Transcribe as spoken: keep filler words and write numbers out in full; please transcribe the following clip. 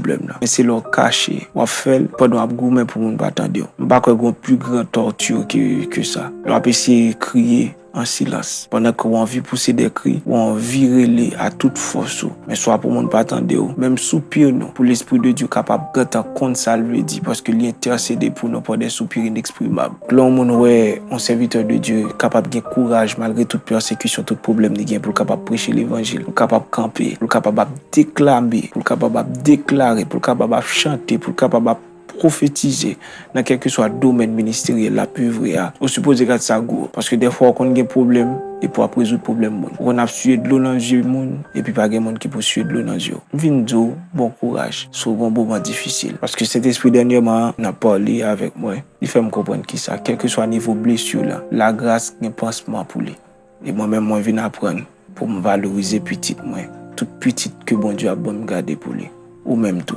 pwoblèm nan. Men se lè w kache, w ap fè l pandan w ap goumen pou moun pa tande w. M pa kwè gen yon pi gran tòti ke, ke sa. Lè w ap eseye kriye an silans, pandan ke w anvi pouse de kri, w anvi rele a tout fòs ou. Men swa pou moun pa tande w, menm soupi nou, pou Lespri de Dye kapab gentan konn sa l vle di, paske li entèsede pou nou pa de soupir ineksprimab. Lè yon moun wè yon sèvitè de Dye kapab gen kouraj malgre tout pèsekisyon, tout pwoblèm li gen, pou l kapab preche levanjil, pou l kapab kanpe, pou l kapab ap deklame, pou l kapab ap deklare, pou l kapab ap chante, pou l kapab ap pwofetize nan kèlkeswa domèn ministeryèl l ap evre a, ou sipoze gad sa gou. Paske dèfwa ou konn gen pwoblèm epi w ap rezoud pwoblèm moun. Ou konn ap siye dlo nan zye moun epi pa gen moun ki pou siye dlo nan zye w. M vin di w bon kouraj si w gen yon moman difisil. Paske Sentespri dènyèman an ap pale avèk mwen. Li fè m konprann kisa, kèlkeswa nivo blesi w lan, lagras gen pansman pou li. E mwen menm, mwen vin aprann pou m valorize pitit mwen. Tout pitit ke Bondye ap ban m, gade pou li. Ou menm tou.